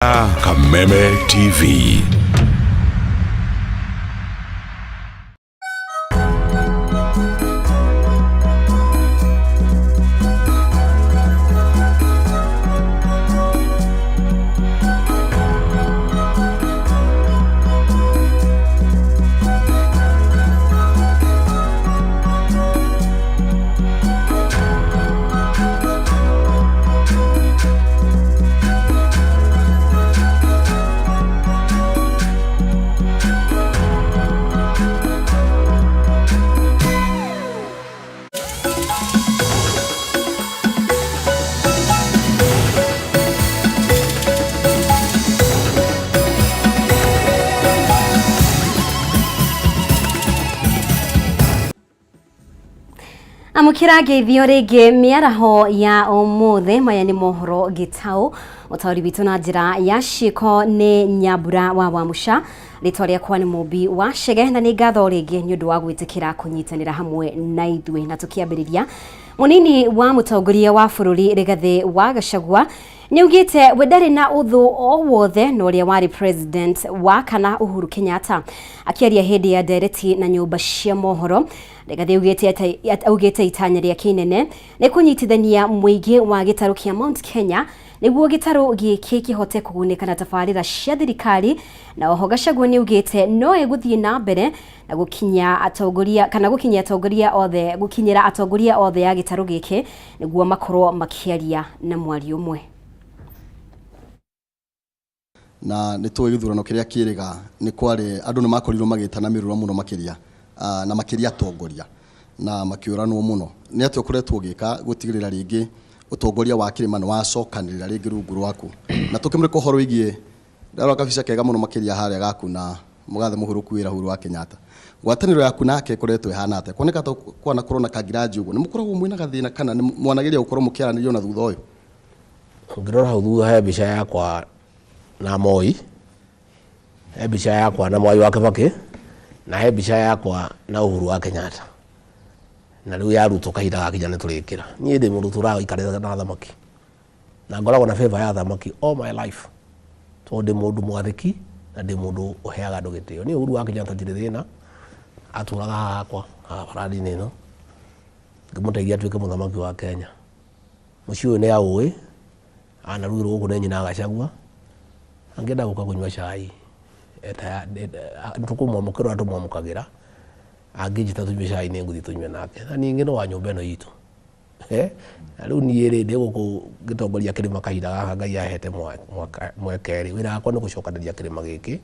Kameme TV. Amũkĩra ngeithio rĩngĩ mĩaraho ya ũmũthĩ. Maya nĩ mohoro gĩtaũ. Mũtaũri witũ na njĩra ya ciĩko nĩ Nyambura wa Wamũca. Rĩtwa rĩakwa nĩ Mũmbi wa Chege, na nĩ ngatho rĩngĩ nĩ ũndũ wa gwĩtĩkĩra kũnyitanĩra hamwe na ithuĩ. Na tũkĩambĩrĩria, mũnini wa mũtongoria wa bũrũri Rigathĩ wa Gachagua nĩ augĩte we ndarĩ na ũthũ o wothe na ũrĩa warĩ president wa kana Uhuru Kenyatta. Akĩaria hĩndĩ ya ndereti na nyũmba cia mohoro, Rigathĩ augĩte itanya rĩake inene nĩ kũnyitithania mũingĩ wa gĩtarũ kĩa Mount Kenya nĩguo gĩtarũ gĩkĩ kĩhote kũgunĩka na tabarĩra cia thirikari. Na oho Gachagua nĩ augĩte no egũthiĩ na mbere na gũkinya atongoria kana gũkinyia atongoria othe gũkinyĩra atongoria othe a gĩtarũ gĩkĩ nĩguo makorwo makĩaria na mwario ũmwe. Na nĩ tũĩ gĩthurano kĩrĩa kĩrĩga nĩ kwarĩ andũ nĩ makorirwo magĩtana mĩrũra mũno makĩria, na makĩria atongoria na makĩũranwo mũno. Nĩ atĩa ũkoretwo ũgĩka gũtigĩrĩra rĩngĩ ũtongoria wa kĩrĩma nĩ wacokanĩrĩra rĩngĩ rungu rwaku? Na tũkĩmũrĩka ũhoro wĩgiĩ ndarora kabica kega mũno makĩria harĩa gaku na mũgathe mũhũrũku wĩra Uhuru wa Kenyatta, ngwatanĩro yaku nake ĩkoretwo ĩhana atĩa? Kuoneka ta kwanakorwo na kangiraji ũguo, nĩ mũkoragwo mwĩna gathĩna kana nĩ mwanageria gũkorwo mũkĩaranĩria ona thutha ũyũ? Ũngĩrora hau thutha he mbica yakwa na Moi, he mbica yakwa na Mwai wa Kibaki, na he mbica yakwa na Uhuru wa Kenyatta. Na rĩu ya Ruto kahinda gakinya nĩ tũrĩkĩra. Niĩ ndĩ mũndũ tũraikarĩte na thamaki. Na ngoragwo na favor ya thamaki all my life. Tondũ ndĩ mũndũ mwathĩki na ndĩ mũndũ ũheaga andũ gĩtĩo. Niĩ Uhuru wa Kenyatta ndirĩ thĩna, atũraga haha hakwa, haha barandi-inĩ ĩno. Ngĩmũteithia atuĩke mũthamaki wa Kenya. Mũciĩ ũyũ nĩ aũĩ, anarugĩrwo gũkũ nĩ nyina Gachagua. Angĩenda gũka kũnyua cai, nĩ tũkũmwamũkĩra ũrĩa tũmwamũkagĩra. Angĩnjĩta tũnyue cai nĩ ngũthiĩ tũnyue nake. Na ningĩ nĩ wa nyũmba ĩno itũ. Na rĩu niĩ rĩ, ndĩ gũkũ ngĩtongoria kĩrĩma kahinda gaka Ngai ahete mweke rĩ, wĩra wakwa nĩ gũcokanĩria kĩrĩma gĩkĩ.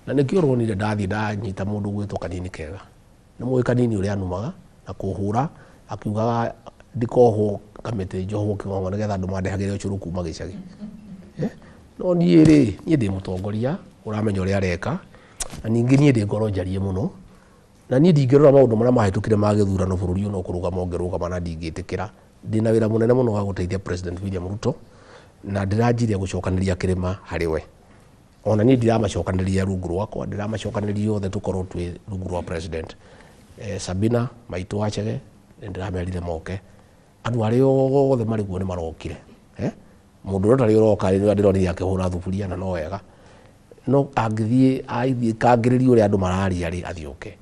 Na nĩkĩo ũronire ndathiĩ ndanyita mũndũ ũgwĩtwo Kanini Kega. Nĩ mũĩ Kanini ũrĩa anumaga na kũhũra akiugaga ndikohwo kamĩtĩ njohwo kĩng'ong'o nĩgetha andũ mandehagĩre ũcũrũ kuma gĩcagi. No niĩ rĩ, niĩ ndĩ mũtongoria ũramenya ũrĩa areka, na ningĩ niĩ ndĩ ngoro njarie mũno, na niĩ ndingĩrora maũndũ marĩa mahĩtũkire ma gĩthurano bũrũri ũyũ no kũrũgama ũngĩrũgama na ndingĩtĩkĩra. Ndĩna wĩra mũnene mũno wa gũteithia President William Ruto, na ndĩranjirie gũcokanĩria kĩrĩma harĩ we. Ona niĩ ndiramacokanĩria rungu rwakwa, ndĩramacokanĩria othe tũkorwo twĩ rungu rwa president. Sabina maitũ wa Chege nĩ ndĩramerire moke. Andũ arĩa othe marĩ kuo nĩ marokire. Mũndũ ũrĩa ũtarĩ ũroka rĩ, nĩwe ndĩronire akĩhũra thuburia na no wega. No angĩthiĩ athiĩ kangĩrĩrie ũrĩa andũ mararia rĩ, athiĩ oke.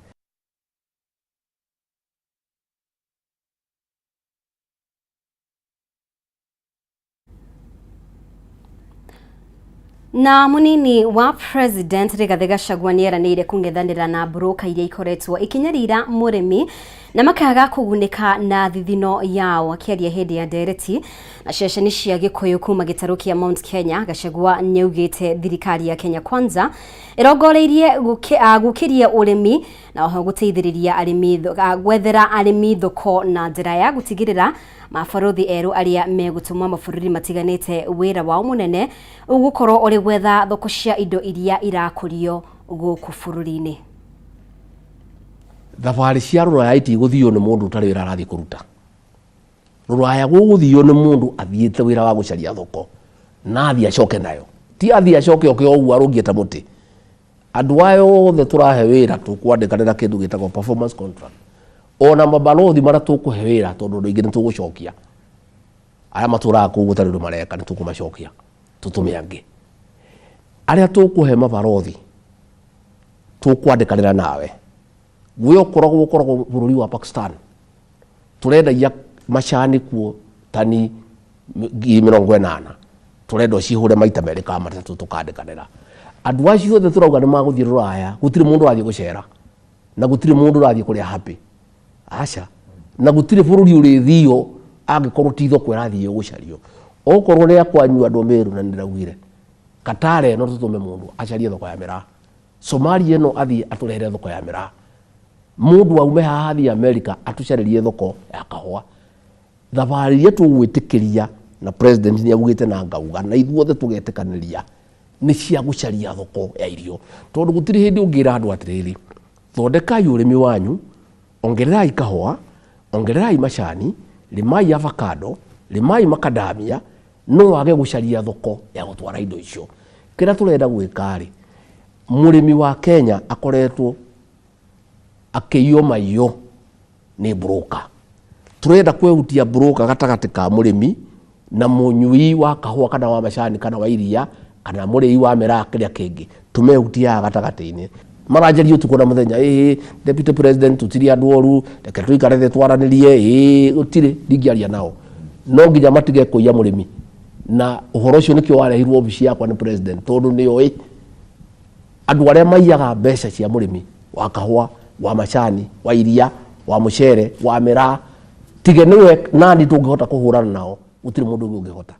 Na munini wa president Rigathi Gachagua nĩ eranĩire kũng'ethanĩra na broker iria ikoretwo ikinyarira mũrĩmi na makaga kũgunĩka na thithino yao. Akĩaria hĩndĩ ya ndereti na ceceni cia Gĩkũyũ kuma gĩtarũ kĩa Mount Kenya, Gachagua nĩaugĩte thirikari ya Kenya Kwanza ĩrongoreirie gũkĩria ũrĩmi na oho gũteithĩrĩria arĩmi gwethera arĩmi thoko na njĩra ya gũtigĩrĩra mabarũthi erũ arĩa megũtũmwo mabũrũri matiganĩte wĩra wao mũnene ũgũkorwo ũrĩ gwetha thoko cia indo iria irakũrio gũkũ bũrũri-inĩ. Thabarĩ cia rũraya itigũthio nĩ mũndũ ũtarĩ wĩra arathiĩ kũruta. Rũraya gũgũthio nĩ mũndũ athiĩte wĩra wa gũcaria thoko na athiĩ acoke nayo. Ti athiĩ acoke oke o ũguo arũngiĩ ta mũtĩ. Andũ aya othe tũrahe wĩra tũkwandĩkanĩra kĩndũ gĩtagwo performance contract. Ona mabalothi marĩa tũkũhe wĩra tondũ andũ aingĩ nĩ tũgũcokia. Arĩa matũraga kũu gũtarĩ ũndũ mareka nĩ tũkũmacokia tũtũme angĩ. Arĩa tũkũhe mabarothi tũkwandĩkanĩra nawe, we ũkoragwo ũkoragwo bũrũri wa Pakistan, tũrendagia macani kuo tani 80,000, tũrenda ũcihũre maita merĩ kana matatũ, tũkandĩkanĩra. Andũ acio othe tũrauga nĩ magũthiĩ rũraya, gũtirĩ mũndũ ũrathiĩ gũcera na gũtirĩ mũndũ ũrathiĩ kũrĩa happy, aca, na gũtirĩ bũrũri ũrĩthio angĩkorwo ti thoko ĩrathiĩ gũcario. Okorwo nĩ akwanyu andũ Meru, na nĩndĩraugire Katara ĩno tũtũme mũndũ acarie thoko ya mĩraa, Somalia ĩno athiĩ atũrehere thoko ya mĩraa, mũndũ aume haha athiĩ America atũcarĩrie thoko ya kahũa. Thabarĩ iria tũgwĩtĩkĩria, na president nĩ augĩte na ngauga na ithuothe tũgetĩkanĩria, nĩ cia gũcaria thoko ya irio, tondũ gũtirĩ hĩndĩ ũngĩra andũ atĩrĩrĩ, thondekai ũrĩmi wanyu, ongererai kahũa, ongererai macani, rĩmai avocado, rĩmai macadamia, no wage gũcaria thoko ya gũtwara indo icio. Kĩrĩa tũrenda gwĩka rĩ, mũrĩmi wa Kenya akoretwo akĩiywo maiyo nĩ broker. Tũrenda kwehutia broker gatagatĩ ka mũrĩmi na mũnyui wa kahũa kana wa macani kana wa iria kana mũrĩi wa mĩraa kĩrĩa kĩngĩ, tũmehutie haha gatagatĩ-inĩ. Maranjaria ũtukũ na mũthenya, ĩĩ deputy president, tũtirĩ andũ oru, reke tũikare thĩ twaranĩrie, ĩĩ gũtirĩ, ndingĩaria nao. No nginya matige kũiya mũrĩmi. Na ũhoro ũcio nĩkĩo warehirwo obici yakwa nĩ president, tondũ nĩoĩ andũ arĩa maiyaga mbeca cia mũrĩmi wa kahũa, wa macani, wa iria, wa mũcere, wa mĩraa, tige nĩwe nani tũngĩhota kũhũrana nao, gũtirĩ mũndũ ũngĩ ũngĩhota.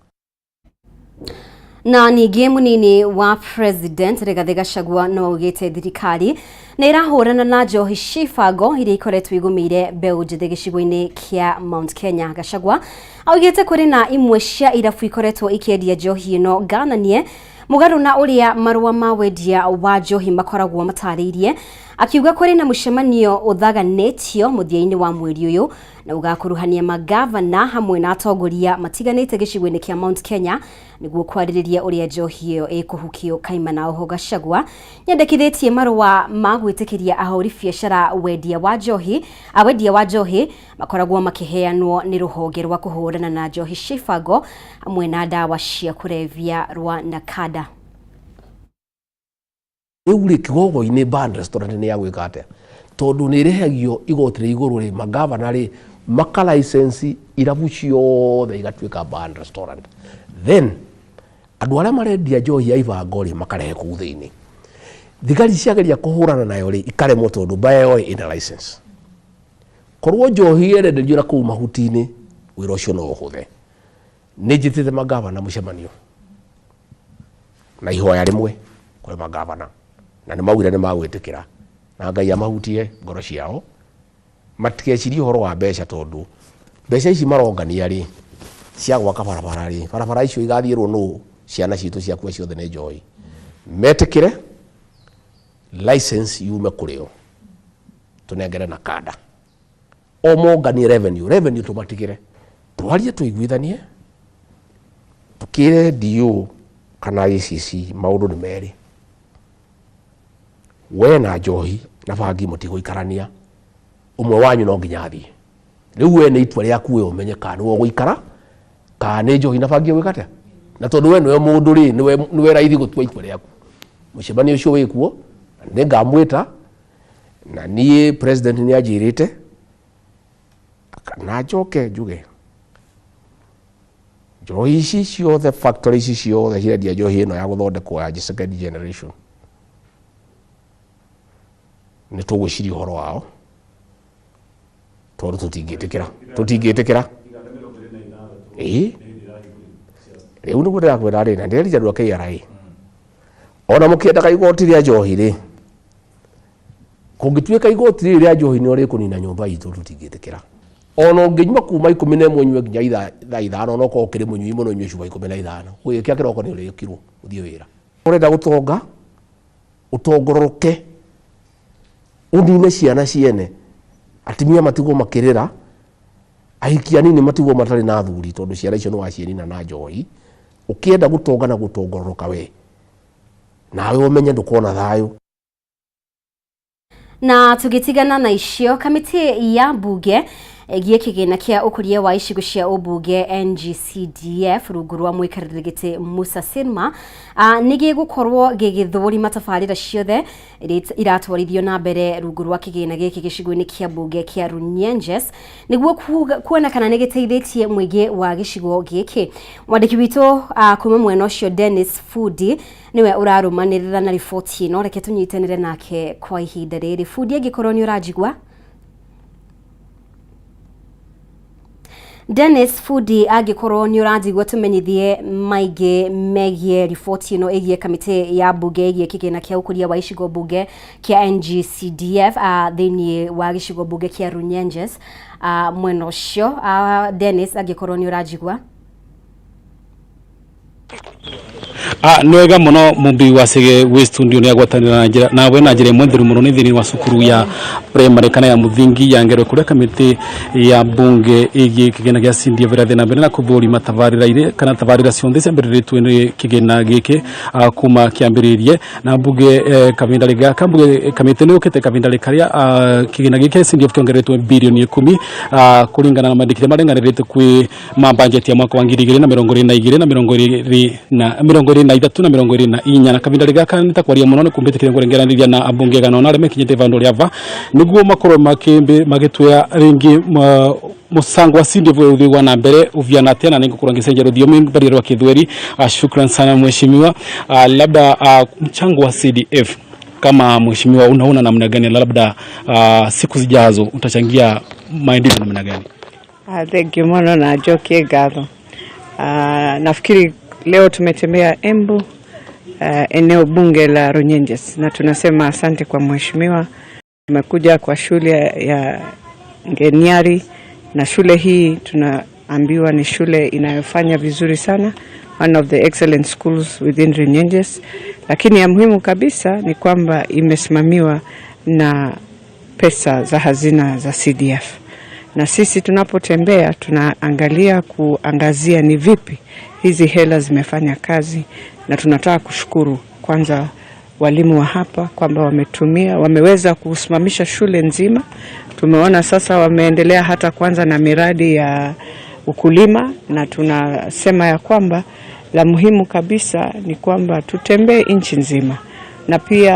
Na ningĩ mũnini wa president Rigathĩ Gachagua no augĩte thirikari nĩ ĩrahũrana na njohi cibango iria ikoretwo igũmĩire mbeũ njĩthĩ gĩcigo-inĩ kĩa Mount Kenya. Gachagua augĩte kũrĩ na imwe cia irabu ikoretwo ikĩendia njohi ĩno ngananie mũgarũ na ũrĩa marũa ma wendia wa njohi makoragwo matarĩirie, akiuga kũrĩ na mũcemanio ũthaganĩtio mũthia-inĩ wa mweri ũyũ na ũgakuruhania magavana hamwe na atongoria matiganĩte gĩcigo-inĩ kĩa Mount Kenya nĩguo kwarĩrĩria ũrĩa njohi ĩyo ĩkũhukio kaimana. Oho Gachagua nyendekithĩtie marũa ma gwĩtĩkĩria ahũri biacara wendia wa njohi awendia wa njohi makoragwo makĩheanwo nĩ rũhonge rwa kũhũrana na njohi cia ibango hamwe na ndawa cia kũrebia rwa NACADA. Rĩu rĩ, Kĩgogo-inĩ Bar Restaurant nĩ ya gwĩka atĩa? Tondũ nĩ ĩrĩhagio igoti rĩa igũrũ rĩ, magavana rĩ, maka license irabu ciothe igatuĩka bar and restaurant. Then andũ arĩa marendia njohi ya ibango rĩ, makarehe kũu thĩinĩ. Thigari ciageria kũhũrana nayo rĩ, ikaremwo tondũ mbaa ĩyo ĩna license. Korwo njohi ĩrenderio na kũu mahuti-inĩ, wĩra ũcio no ũhũthe. Nĩ njĩtĩte magavana mũcemanio na ihoya rĩmwe kũrĩ magavana, na nĩ maugire nĩ magwĩtĩkĩra, na Ngai amahutie ngoro ciao matigecirie ũhoro wa mbeca, tondũ mbeca ici marongania rĩ, cia gwaka barabara rĩ, barabara icio igathiĩrwo nũ ciana citũ ciakua ciothe nĩ njohi. Metĩkĩre license yume kũrĩ o, tũnengere na kanda o monganie revenue, revenue tũmatigĩre, twarie tũiguithanie, tũkĩre DO kana ACC maũndũ nĩ merĩ, we na njohi na bangi mũtigũikarania, ũmwe wanyu no nginya athiĩ. Rĩu we nĩ itua rĩaku we ũmenye kana nĩwe ũgũikara kana nĩ njohi na bangi ĩgwĩka atĩa, na tondũ we nĩwe mũndũ rĩ, nĩwe raithi gũtua itua rĩaku. Mũcemanio ũcio wĩkuo na nĩngamwĩta, na niĩ president nĩ anjĩrĩte na njoke njuge njohi ici ciothe, factory ici ciothe cirendia njohi ĩno ya gũthondekwo ya second generation, nĩ tũgwĩciria ũhoro wao, tondũ tũtingĩtĩkĩra, tũtingĩtĩkĩra. Ĩĩ rĩu nĩguo ndĩrakwĩra rĩ, na ndĩrerire andũ a KRA, ona mũkĩendaga igoti rĩa njohi rĩ, kũngĩtuĩka igoti rĩrĩ rĩa njohi nĩo rĩkũnina nyũmba itũ, tũtingĩtĩkĩra. Ona ũngĩnyua kuma 11 ũnyue nginya thaa 5, ona ũkorwo ũkĩrĩ mũnyui mũno ũnyue cuba 15, gũgĩkĩa kĩroko nĩ ũrĩkirwo ũthiĩ wĩra. Ũrenda gũtonga, ũtongororoke, ũnine ciana ciene, atumia matigwo makĩrĩra, ahiki anini matigwo matarĩ na athuri, tondũ ciana icio nĩ waciĩnina na njohi. Ũkĩenda gũtonga na gũtongororoka we, nawe ũmenye ndũkona thayũ. Na tũgĩtigana na icio, kamĩtĩ ya mbunge ĩgiĩ kĩgĩna kĩa ũkũria wa icigo cia ũmbunge NGCDF rungu rwa mũikarĩri gĩtĩ Musa Sirma nĩ gĩgũkorwo gĩgĩthũrima tabarĩra ciothe iria iratwarithio na mbere rungu rwa kĩgĩna gĩkĩ gĩcigo-inĩ kĩa mbunge kĩa Runyenjes nĩguo kuona kana nĩ gĩteithĩtie mũingĩ wa gĩcigo gĩkĩ. Mwandĩki witũ kuma mwena ũcio Dennis Fudi niwe ũrarũmanĩrĩra na riboti ĩno, reke tũnyitanĩre nake kwa ihinda rĩrĩ. Fundi, angĩkorwo nĩ ũranjigua. Dennis Fudi, angĩkorwo nĩ ũranjigua tũmenyithie maingĩ megiĩ riboti ĩno ĩgiĩ kamĩtĩ ya mbunge ĩgiĩ kĩgĩna kĩa ũkũria wa icigo mbunge kĩa NGCDF thĩinĩ wa gĩcigo mbunge kĩa Runyenjes mwena ũcio. Dennis, angĩkorwo nĩ ũranjigua. Nĩ wega mũno Mumbi wa Cege wĩ studio nĩ agwatanĩra na njĩra nawe na njĩra ĩmwe theru mũno nĩ thĩinĩ wa cukuru ya primary kana ya mũthingi ya Ngerwe kũrĩa kamĩtĩ ya mbunge ĩgiĩ kĩgĩna gĩa CDF ĩrathiĩ na mbere na kũthũrima tabarĩra iria kana tabarĩra ciothe ciambĩrĩrĩtwo nĩ kĩgĩna gĩkĩ kuma kĩambĩrĩrie na mbunge kavinda gaka mbunge kamĩtĩ nĩ yũkĩte kavinda karĩa kĩgĩna gĩkĩ CDF kĩongereretwo bilioni 10 kũringana na mandĩkithia marenganĩrĩte kwĩ ma budget ya mwaka wa 2022 na 2023 na 2024 na kavinda gaka nĩ ta kwaria mũno nĩ kumbĩtĩkire kũrengeranĩria na ambunge gana ona arĩa mekinyĩte vandu rĩa va nĩguo makorwo magĩtwĩra rĩngĩ musango wa CDF uthii na mbere uviana tena na nĩngũkorwo ngĩcenjia rũthiomi mbaria rwa Kithweri. Shukran sana mheshimiwa. Labda mchango wa CDF kama mheshimiwa unaona namna gani, labda siku zijazo utachangia maendeleo namna gani? Thank you muno na njokie ngatho. Nafikiri leo tumetembea Embu, eneo bunge la Runyenjes, na tunasema asante kwa mheshimiwa. Tumekuja kwa shule ya Ngeniari, na shule hii tunaambiwa ni shule inayofanya vizuri sana, one of the excellent schools within Runyenjes. Lakini ya muhimu kabisa ni kwamba imesimamiwa na pesa za hazina za CDF, na sisi tunapotembea tunaangalia kuangazia ni vipi hizi hela zimefanya kazi, na tunataka kushukuru kwanza walimu wa hapa kwamba wameweza kusimamisha shule nzima. Tumeona sasa wameendelea hata kwanza na miradi ya ukulima, na tunasema ya kwamba la muhimu kabisa ni kwamba tutembee nchi nzima, na pia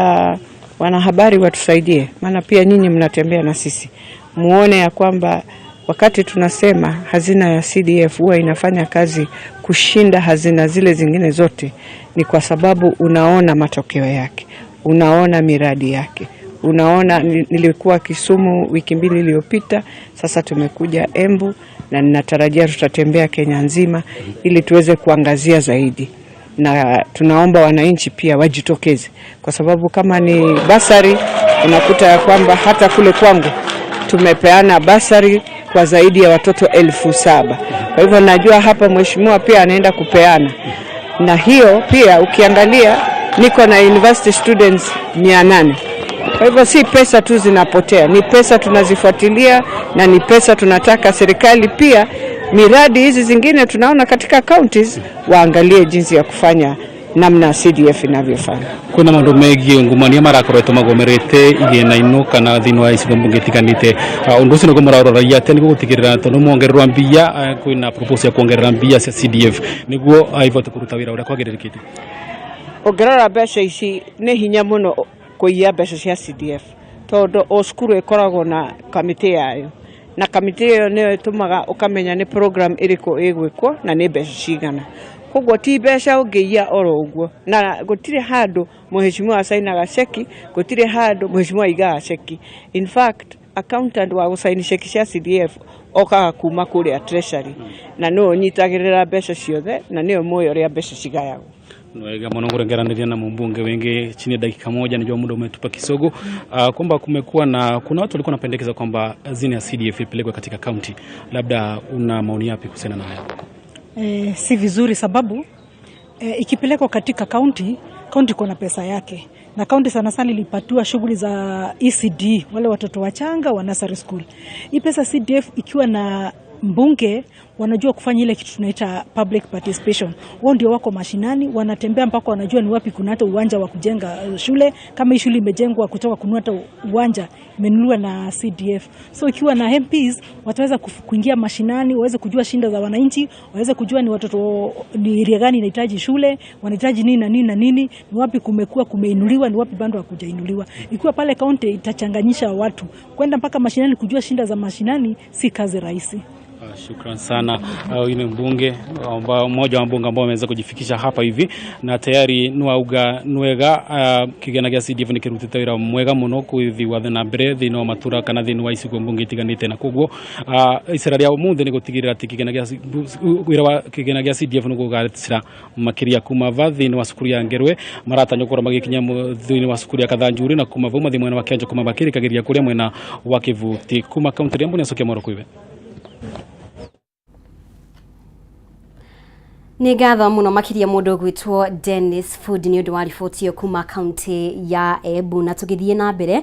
wanahabari watusaidie, maana pia nyinyi mnatembea na sisi, muone ya kwamba wakati tunasema hazina ya CDF huwa inafanya kazi kushinda hazina zile zingine zote, ni kwa sababu unaona matokeo yake, unaona miradi yake, unaona. Nilikuwa Kisumu wiki mbili iliyopita, sasa tumekuja Embu, na ninatarajia tutatembea Kenya nzima ili tuweze kuangazia zaidi, na tunaomba wananchi pia wajitokeze, kwa sababu kama ni basari, unakuta ya kwamba hata kule kwangu tumepeana basari kwa zaidi ya watoto 7,000. Kwa hivyo najua hapa mheshimiwa pia anaenda kupeana, na hiyo pia ukiangalia niko na university students 800. Kwa hivyo si pesa tu zinapotea, ni pesa tunazifuatilia, na ni pesa tunataka serikali pia miradi hizi zingine tunaona katika counties waangalie jinsi ya kufanya namna CDF inavyofanya. Kwina maundu megie ngumania marakoretwo magomerete igina ino kana thiini wa icigo mbunge itiganite. Undu ucio niguo muraroragia atia niguo gutigirira tondu mwongererwa mbia, kwina proposal ya kuongerera mbia cia CDF niguo ivote kuruta wira uria kwagiririkite? Ũngĩrora mbeca ici nĩ hinya mũno kũiya mbeca cia CDF, tondũ o cukuru ĩkoragwo na kamĩtĩ yayo, na kamĩtĩ ĩyo nĩyo ĩtũmaga ũkamenya nĩ program ĩrĩkũ ĩgwĩkwo na nĩ mbeca cigana. Koguo ti mbeca ũngĩiya oro ũguo, na gũtirĩ handũ mheshimiwa acainaga ceki, gũtirĩ handũ mheshimiwa aigaga ceki. In fact, accountant wa gũcaini ceki cia CDF okaga kuma kũrĩa treasury, na nĩwe ũnyitagĩrĩra mbeca ciothe, na nĩwe mũĩ ũrĩa mbeca cigayagwo. Wega muno kurengeranĩria na mbunge wengi chini ya dakika moja, najua muda umetupa kisogo. Kwamba kumekuwa na kuna watu walikuwa wanapendekeza kwamba hazina ya CDF ipelekwe katika county, labda una maoni yapi kuhusiana na haya? Si vizuri sababu ikipelekwa katika county, county kuna pesa yake, na county sana sana ilipatiwa shughuli za ECD, wale watoto wachanga wa nursery school. Hii pesa CDF ikiwa na mbunge wanajua kufanya ile kitu tunaita public participation. Wao ndio wako mashinani, wanatembea mpaka wanajua ni wapi kuna hata uwanja wa kujenga shule. Kama hii shule imejengwa kutoka kununua hata uwanja imenunuliwa na CDF. So ikiwa na MPs wataweza kuingia mashinani, waweze kujua shinda za wananchi, waweze kujua ni watoto ni area gani inahitaji shule, wanahitaji nini na nini na nini, ni wapi kumekuwa kumeinuliwa, ni wapi bado hakujainuliwa. Ikiwa pale kaunti itachanganyisha watu kwenda mpaka mashinani kujua shinda za mashinani si kazi rahisi. Shukran sana. Huyu ni mbunge mmoja wa mbunge ambao ameweza kujifikisha hapa hivi na tayari nwauga nwega kigana gĩa CDF nĩ kĩrutĩte wĩra mwega mũno kwĩthi na mbere thĩinĩ wa matura kana thĩinĩ wa icigo mbunge itiganĩte na koguo icera rĩa ũmũthĩ nĩ gũtigĩrĩra atĩ kigana gĩa wĩra wa kigana gĩa CDF nĩ gũgacĩra makĩria kuma va thĩinĩ wa cukuru ya Ngerwe maratanywo gũkorwo magĩkinya thĩinĩ wa cukuru ya Kathanjuri na kuma vau mathiĩ mwena wa Kĩanjo kuma makĩrĩkagĩria kũrĩa mwena wa Kĩvuti kuma kaunti ya Embu nĩ acokia mwaro kwĩwe. Nĩ ngatho mũno makĩria mũndũ ũgwĩtwo Dennis Food nĩ ũndũ wa riboti ĩyo kuma kaunti ya Embu. Na tũgĩthiĩ na mbere,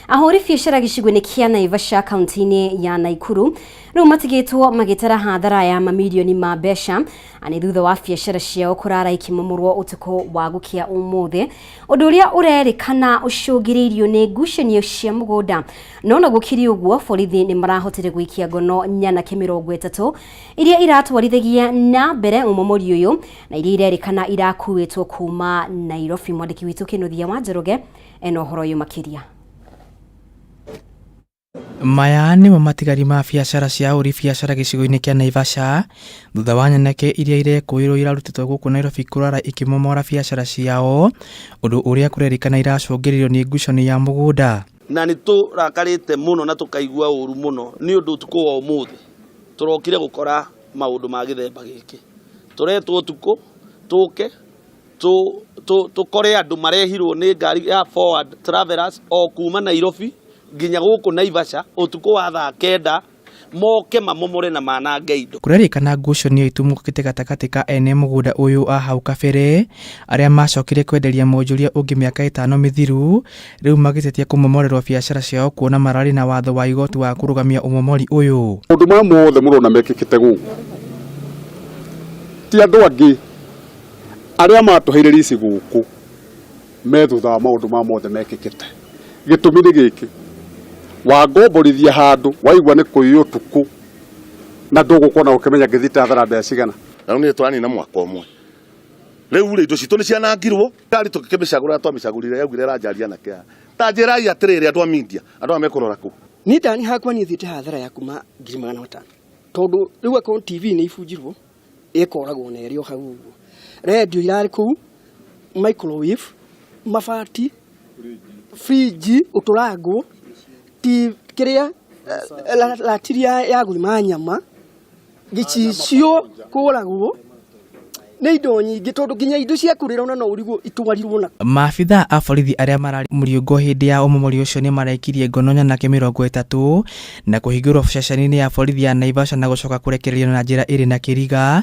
ahũri biacara gĩcigo-inĩ kĩa Naivasha kaunti-inĩ ya Nakuru rĩu matigĩtwo magĩtara hathara ya mamirioni ma mbeca nĩ thutha wa biacara ciao kũrara ikĩmomorwo ũtukũ wa gũkĩa ũmũthĩ, ũndũ ũrĩa ũrerĩkana ũcũngĩrĩirio nĩ ngucanio cia mũgũnda. No na gũkĩrĩ ũguo, borithi nĩ marahotire gũikia ngono nyanake 30 iria iratwarithagia na mbere ũmomori ũyũ na iria irerĩkana irakuĩtwo kuma Nairobi. Mwandĩki witũ Kĩnuthia wa Njoroge ena ũhoro ũyũ makĩria. Maya nĩmo matigari ma biacara cia ahũri biacara gĩcigo-inĩ kĩa Naivasha thutha wa nyanake iria irekũĩrwo irarutĩtwo gũkũ Nairobi kũrara ikĩmomora biacara ciao, ũndũ ũrĩa kũrerĩkana iracũngĩrĩrio nĩ ngucanio ya mũgũnda. Na nĩ tũrakarĩte mũno na tũkaigua ũru mũno nĩ ũndũ ũtukũ wa ũmũthĩ tũrokire gũkora maũndũ ma gĩthemba gĩkĩ. Tũretwo ũtukũ tũke tũkore andũ marehirwo nĩ ngari ya Forward Travelers o kuma Nairobi nginya gũkũ Naivasha ũtukũ wa thaa 9 moke mamomore na manange indo. Kũrerĩkana ngucanio itumũkĩte gatagatĩ ka ene mũgũnda ũyũ a hau kabere arĩa macokire kwenderia mwonjoria ũngĩ mĩaka 5 mĩthiru, rĩu magĩtetia kũmomorerwo biacara ciao kuona mararĩ na watho wa igoti wa kũrũgamia ũmomori ũyũ. Maũndũ maya mothe mũrona mekĩkĩte gũkũ ti andũ angĩ arĩa matũheire rici gũkũ me thutha wa maũndũ maya mothe mekĩkĩte. Gĩtũmi nĩ gĩkĩ, wangomborithia handũ waigua nĩ kũiywo ũtukũ na ndũgũkorwo ũkĩmenya ngĩthiĩte hathara mbeca cigana. Na rĩu nĩ tũranina mwaka ũmwe rĩu rĩ indo citũ nĩ cianangirwo ngari tũkĩmĩcagũra twamĩcagũrire yaugire ĩranjaria na kĩaha. Ta njĩrai atĩrĩrĩ andũ a media andũ aya mekũrora kũ. Niĩ ndani hakwa niĩ thiĩte hathara ya kuma 500,000 tondũ rĩu akorwo TV nĩ ibunjirwo ĩkoragwo na ĩrĩ o hau ũguo, radio irarĩ kũu, microwave, mabati, fridge ũtũrangwo, kĩrĩa ratiri ya gũthima nyama, gĩcicio kũragwo, nĩ indo nyingĩ tondũ nginya indo cia kũrĩra ona no ũrigwo itwarirwo na. Maabithaa a borithi arĩa mararĩ mũriũngo hĩndĩ ya ũmomori ũcio nĩ maraikirie ngono nyanake 30 na kũhingũrwo ceceni-inĩ ya borithi ya Naivasha na gũcoka kũrekererio na njĩra ĩrĩ na kĩriga.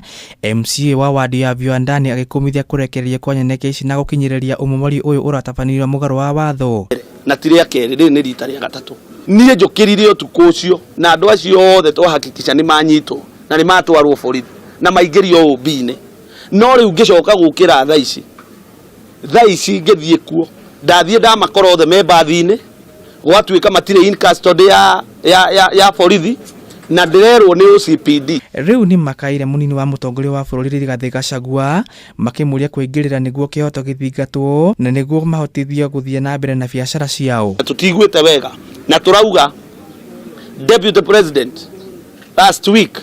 MCA wa wadi ya Viwandani agĩkũmithia kũrekererio kwa nyanake ici na gũkinyĩrĩria ũmomori ũyũ ũratabanĩrio mũgarũ wa watho. Na ti rĩa kerĩ, rĩrĩ nĩ rita rĩa gatatũ. Niĩ njũkĩrire ũtukũ ũcio na andũ acio othe twahakikisha nĩ manyitwo na nĩ matwarwo borithi na maingĩrio OB-inĩ. No rĩu ngĩcoka gũkĩra thaa ici ngĩthiĩ kuo ndathiĩ ndamakora othe me mbathi-inĩ, gwatuĩka matirĩ in custody ya borithi na ndĩrerwo nĩ OCPD. Rĩu nĩ makaire mũnini wa mũtongoria wa bũrũri Rigathĩ Gachagua makĩmũria kũingĩrĩra nĩguo kĩhoto gĩthingatwo na nĩguo mahotithio gũthiĩ na mbere na biacara ciao. Tũtiguĩte wega na tũrauga Deputy President last week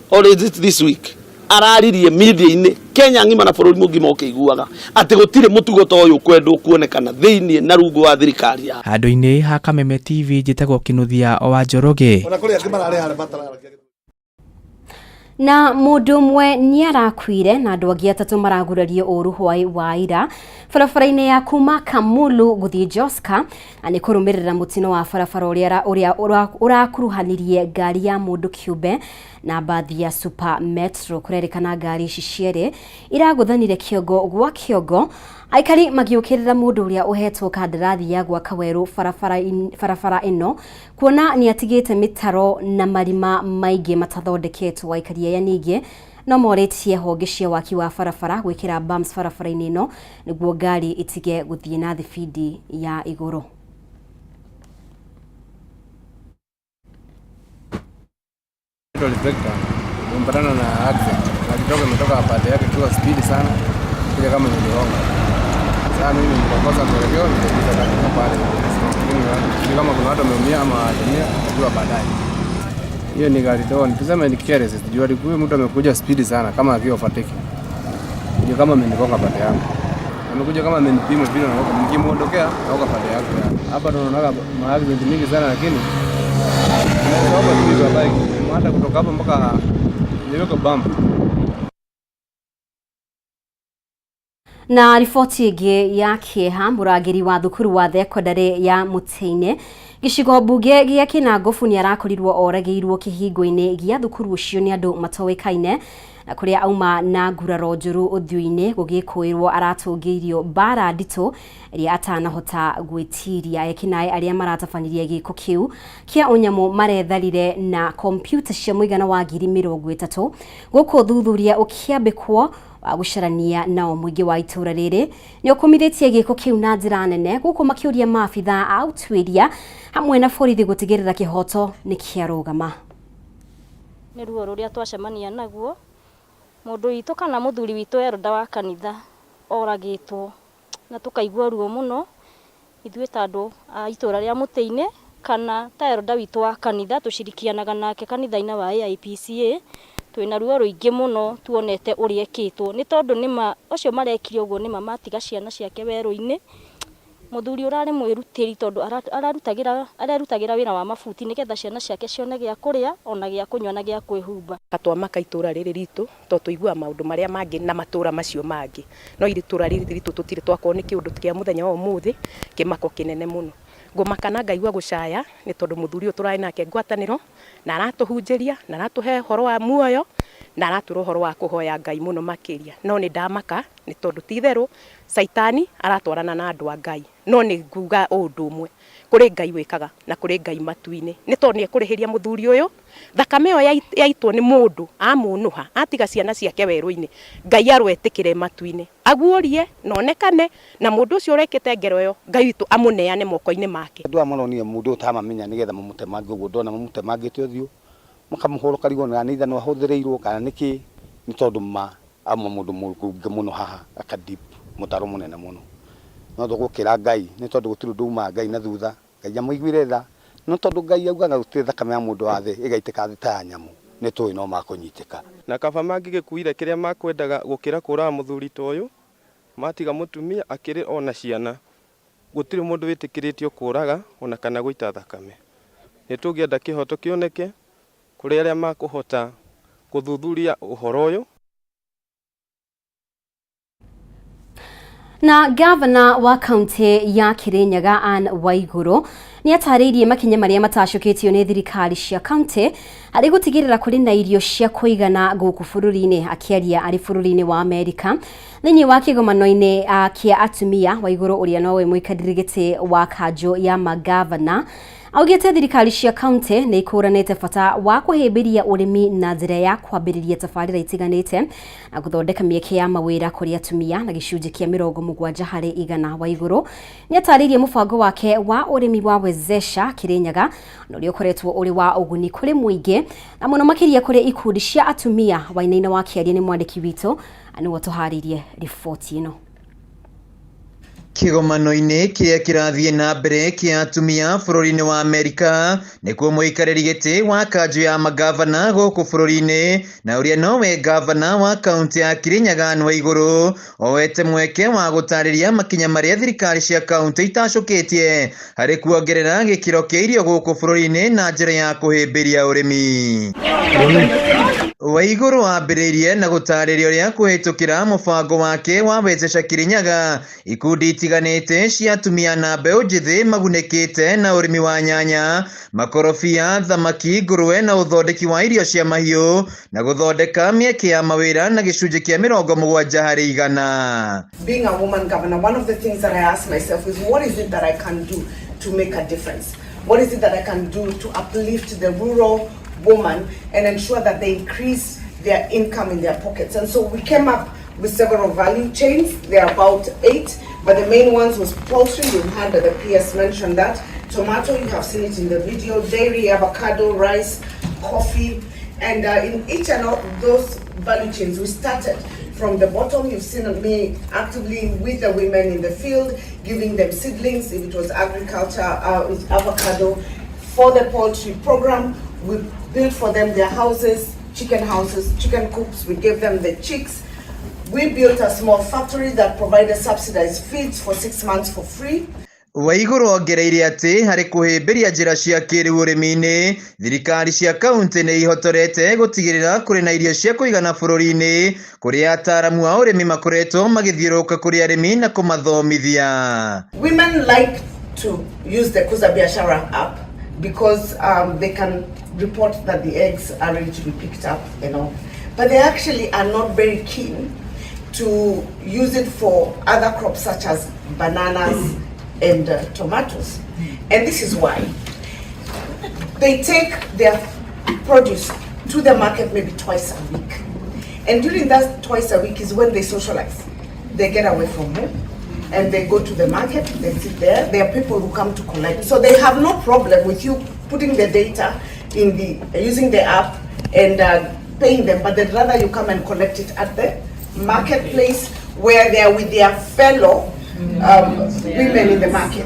or is it this week araririe media-inĩ Kenya ng'ima na bũrũri mũgima ũkĩiguaga atĩ gũtirĩ mũtugo ta ũyũ kwendwo kuonekana thĩinĩ na rungu wa thirikari ya. Handũ-inĩ ha Kameme TV njĩtagwo Kĩnuthia wa Njoroge. Ona kũrĩ angĩ mararĩ harĩa matararagia. Na mũndũ ũmwe nĩ arakuire na andũ angĩ 3 maragurario ũru hwaĩ wa ira barabara-inĩ ya kuma Kamulu gũthiĩ Joska na nĩ kũrũmĩrĩra mũtino wa barabara ũrĩa ũrakuruhanirie ngari ya mũndũ kĩũmbe Na mbathi ya Super Metro. Kũrerĩkana ngari ici cierĩ iragũthanire kĩongo gwa kĩongo, aikari magĩũkĩrĩra mũndũ ũrĩa ũhetwo kandarathi ya gwaka werũ barabara ĩno, kuona nĩ atigĩte mĩtaro na marima maingĩ matathondeketwo. Aikari aya ningĩ no morĩtie honge cia waki wa barabara gwĩkĩra bumps barabara-inĩ ĩno nĩguo ngari itige gũthiĩ na thibindi ya igũrũ. Reflector tumepatana na accident. Gari dogo imetoka pande yake ikiwa speed sana, kuja kama imenigonga. Sasa mimi nikakosa mwelekeo, nikaingiza gari pale. Lakini sijui kama kuna watu wameumia ama hawajaumia, najua baadaye. Hiyo ni gari dogo, tuseme ni careless, juu alikuwa mtu amekuja speed sana kama akiwa overtake. Ndio kama amenigonga pande yangu. Amekuja kama amenipima vile na nikimuondokea naoga pande yangu. Hapa tunaona ma accident mingi sana, lakini tunaomba tu hizo bike hata kutoka hapa mpaka niweke bump. Na riboti ĩngĩ ya kĩeha, mũrangĩri wa thukuru wa thekondarĩ ya Mũtĩ-inĩ gĩcigo mbunge gĩa Kĩnangobu nĩ arakorirwo oragĩirwo kĩhingo-inĩ gĩa thukuru ũcio nĩ andũ matoĩkaine, na kũrĩa auma na nguraro njũru ũthiũ-inĩ gũgĩkũĩrwo aratũngĩirio mbara nditũ ĩrĩa atanahota gwĩtiria. Ekinaĩ arĩa maratabanirie gĩko kĩu kĩa ũnyamũ maretharire na kompiuta cia mũigana wa 30,000 gũkũ thuthuria ũkĩambĩkwo wa gũcarania nao. Mũingĩ wa itũra rĩrĩ nĩ ũkũmithĩtie gĩko kĩu na njĩra nene, gũkũ makĩũria maabitha a ũtuĩria hamwe na borithi gũtigĩrĩra kĩhoto nĩ kĩarũgama. Nĩ ruo rũrĩa twacemania naguo, mũndũ witũ kana mũthuri witũ elder wa kanitha oragĩtwo, na tũkaigua ruo mũno ithuĩ ta andũ a itũra rĩa Mũtĩ-inĩ, kana ta elder witũ wa kanitha tũcirikianaga nake kanitha-inĩ wa AIPCA. Twĩna ruo rũingĩ mũno tuonete ũrĩa ekĩtwo, nĩ tondũ nĩma ũcio marekire ũguo nĩma matiga ciana ciake werũ-inĩ. Mũthuri ũrarĩ mwĩrutĩri, tondũ arerutagĩra wĩra wa mabuti nĩgetha ciana ciake cione gĩa kũrĩa ona gĩa kũnyua na gĩa kwĩhumba. Twamaka itũra rĩrĩ ritũ to tũiguaga maũndũ marĩa mangĩ na matũra macio mangĩ, no itũra rĩrĩ ritũ tũtirĩ twakorwo nĩ kĩũndũ kĩa mũthenya wa ũmũthĩ, kĩmako kĩnene mũno. Ngũmaka na ngaigua gũcaya nĩ tondũ mũthuri ũyũ tũrarĩ nake ngwatanĩro na aratũhunjĩria na aratũhe ũhoro wa muoyo na aratwĩra ũhoro wa kũhoya Ngai mũno makĩria. No nĩ ndamaka nĩ tondũ ti itherũ caitani aratwarana na andũ a Ngai. No nĩ nguga ũndũ ũmwe, kũrĩ Ngai wĩkaga na kũrĩ Ngai matu-inĩ, nĩ tondũ nĩ ekũrĩhĩria mũthuri ũyũ. Thakame ĩyo yaitwo nĩ mũndũ amũnũha atiga ciana ciake werũ-inĩ, Ngai arwetĩkĩre matu-inĩ, aguũrie na onekane, na mũndũ ũcio ũrekĩte ngero ĩyo Ngai witũ amũneane moko-inĩ make. Andũ aya maronire mũndũ ũtamamenya nĩgetha mamũtemange ũguo, ndona mamũtemangĩte ũthiũ, makamũhũra ũkarigwo kana nĩ ithanwa ahũthĩrĩirwo kana nĩ kĩ, nĩ tondũ ma auma mũndũ mũrunge mũno haha aka deep mũtaro mũnene mũno. No tũgũkĩra Ngai nĩ tondũ gũtirĩ ũndũ umaga Ngai na thutha, Ngai amũiguire tha, no tondũ Ngai augaga gũtirĩ thakame ya mũndũ wa thĩ ĩgaitĩka thĩ ta ya nyamũ, nĩ tũĩ no makũnyitĩka. Na kaba mangĩgĩkuire kĩrĩa makwendaga gũkĩra kũraga mũthuri ta ũyũ, matiga mũtumia akĩrĩ ona ciana. Gũtirĩ mũndũ wĩtĩkĩrĩtio kũraga ona kana gũita thakame. Nĩ tũngĩenda kĩhoto kĩoneke kũrĩ arĩa makũhota gũthuthuria ũhoro ũyũ. Na gavana wa kaunti ya Kirinyaga Anne Waiguru nĩ atarĩirie makinya marĩa matacũkĩtio nĩ thirikari cia kaunti harĩ gũtigĩrĩra kũrĩ na irio cia kũigana gũkũ bũrũri-inĩ. Akĩaria arĩ bũrũri-inĩ wa Amerika thĩinĩ wa kĩgomano-inĩ kĩa atumia, Waiguru ũrĩa nowe mũikarĩri gĩtĩ wa kanjũ ya magavana augĩte thirikari cia kaunti nĩ ikũranĩte bata wa kũhĩmbĩria ũrĩmi na njĩra ya kwambĩrĩria tabarĩra itiganĩte na gũthondeka mĩeke ya mawĩra kũrĩ atumia na gĩcunjĩ kĩa 70%. Waiguru nĩ atarĩirie mũbango wake wa ũrĩmi wa Wezesha Kirinyaga na ũrĩa ũkoretwo ũrĩ wa ũguni kũrĩ mũingĩ na mũno makĩria kũrĩ ikundi cia atumia. Wainaina wa kĩaria nĩ mwandĩki witũ nĩwe tũharĩirie riboti ĩno. Kĩgomano-inĩ kĩrĩa kĩrathiĩ na mbere kĩa atumia bũrũri-inĩ wa Amerika nĩkuo mũikarĩri gĩtĩ wa kanjũ ya magavana gũkũ bũrũri-inĩ na ũrĩa nowe gavana wa kaunti ya Kirinyaga Anne Waiguru oete mweke wa gũtarĩria makinya marĩa thirikari cia kaunti itacũkĩtie harĩ kuongerera gĩkĩro kĩa irio gũkũ bũrũri-inĩ na njĩra ya kũhĩmbĩria ũrĩmi. Waiguru ambĩrĩirie na gũtarĩria ũrĩa kũhĩtũkĩra mũbango wake wa Wezesha Kirinyaga ikundi itiganĩte. itiganĩte cia atumia na mbeũ njĩthĩ magunĩkĩte na ũrĩmi wa nyanya, makorobia, thamaki, ngũrwe na ũthondeki wa irio cia mahiũ na gũthondeka mĩeke ya mawĩra na gĩcunjĩ kĩa 70%. Being a woman governor, one of the things that I ask myself is, what is it that I can do to make a difference? What is it that I can do to uplift the rural woman and ensure that they increase their income in their pockets? And so we came up with several value chains. There are about 8, but the main ones was poultry. You've heard that the PS mentioned that. Tomato, you have seen it in the video. Dairy, avocado, rice, coffee. And in each and all those value chains, we started from the bottom. You've seen me actively with the women in the field, giving them seedlings, if it was agriculture, with avocado. For the poultry program, we built for them their houses, chicken houses, chicken coops. We gave them the chicks. We built a small factory that provided subsidized feeds for 6 months for free. Waiguru ongereire atĩ harĩ kũhĩmbĩria njĩra cia kĩrĩu ũrĩmi-inĩ, thirikari cia kaunti nĩ ihotorete gũtigĩrĩra kũrĩ na irio cia kũigana bũrũri-inĩ, kũrĩa ataaramu a ũrĩmi makoretwo magĩthiũrũrũka kũrĩ arĩmi na kũmathomithia. Women like to use the Kuza Biashara app because they can report that the eggs are ready to be picked up and all. But they actually are not very keen to use it for other crops such as bananas and tomatoes. And this is why. They take their produce to the market maybe twice a week. And during that twice a week is when they socialize. They get away from home and they go to the market, they sit there. There are people who come to collect. So they have no problem with you putting the data in the, using the app and paying them, but they'd rather you come and collect it at the marketplace where they are with their fellow women in the market.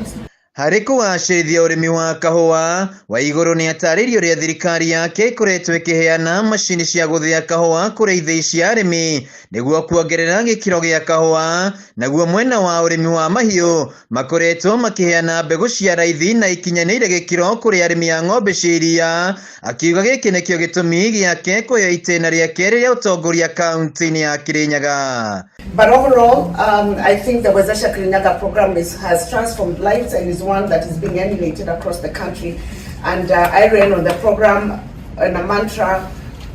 Harĩ kũgacĩrithia ũrĩmi wa kahũa, Waiguru nĩ atarĩirie ũrĩa thirikari yake ĩkoretwo ĩkĩheana macini cia gũthĩa kahũa kũrĩ ithĩi cia arĩmi nĩguo kuongerera gĩkĩro gĩa kahũa. Naguo mwena wa ũrĩmi wa mahiũ makoretwo makĩheana mbegũ cia raithi na ikinyanĩire gĩkĩro kũrĩ arĩmi a ng'ombe cia iria, akiuga gĩkĩ nĩkĩo gĩtũmi gĩake kũheo itĩna rĩa kerĩ rĩa ũtongoria kaunti-inĩ ya Kirinyaga. But overall, I think the Wezesha Kirinyaga program has transformed lives and is one that is being emulated across the country. And I ran on the program in a mantra,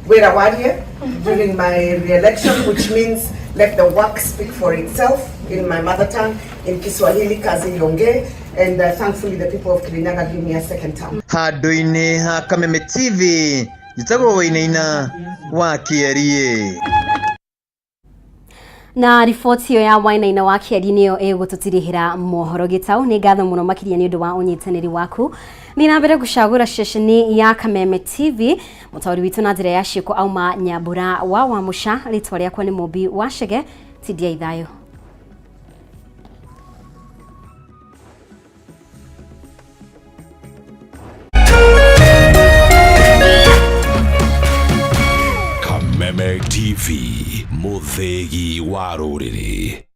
Wĩra Warie, during my re-election, which means let the work speak for itself in my mother tongue, in Kiswahili, Kazi Iongee, and thankfully the people of Kirinyaga give me a second term. Handũ-inĩ ha Kameme TV, njĩtagwo Wainaina wa Kĩerie. Na riboti ĩyo ya Wainaina wa Kĩeri nĩyo ĩgũtũtirihĩra mohoro gĩtau. Nĩ ngatho mũno makĩria nĩ ũndũ wa ũnyitanĩri waku. Thiĩ na mbere gũcagũra ceceni ya Kameme TV. Mũtaũri witũ na njĩra ya ciĩko auma Nyambura wa Wamũca. Rĩtwa rĩakwa nĩ Mũmbi wa Chege. Tindiai thayũ. Kameme TV, mũthĩgi wa rũrĩrĩ.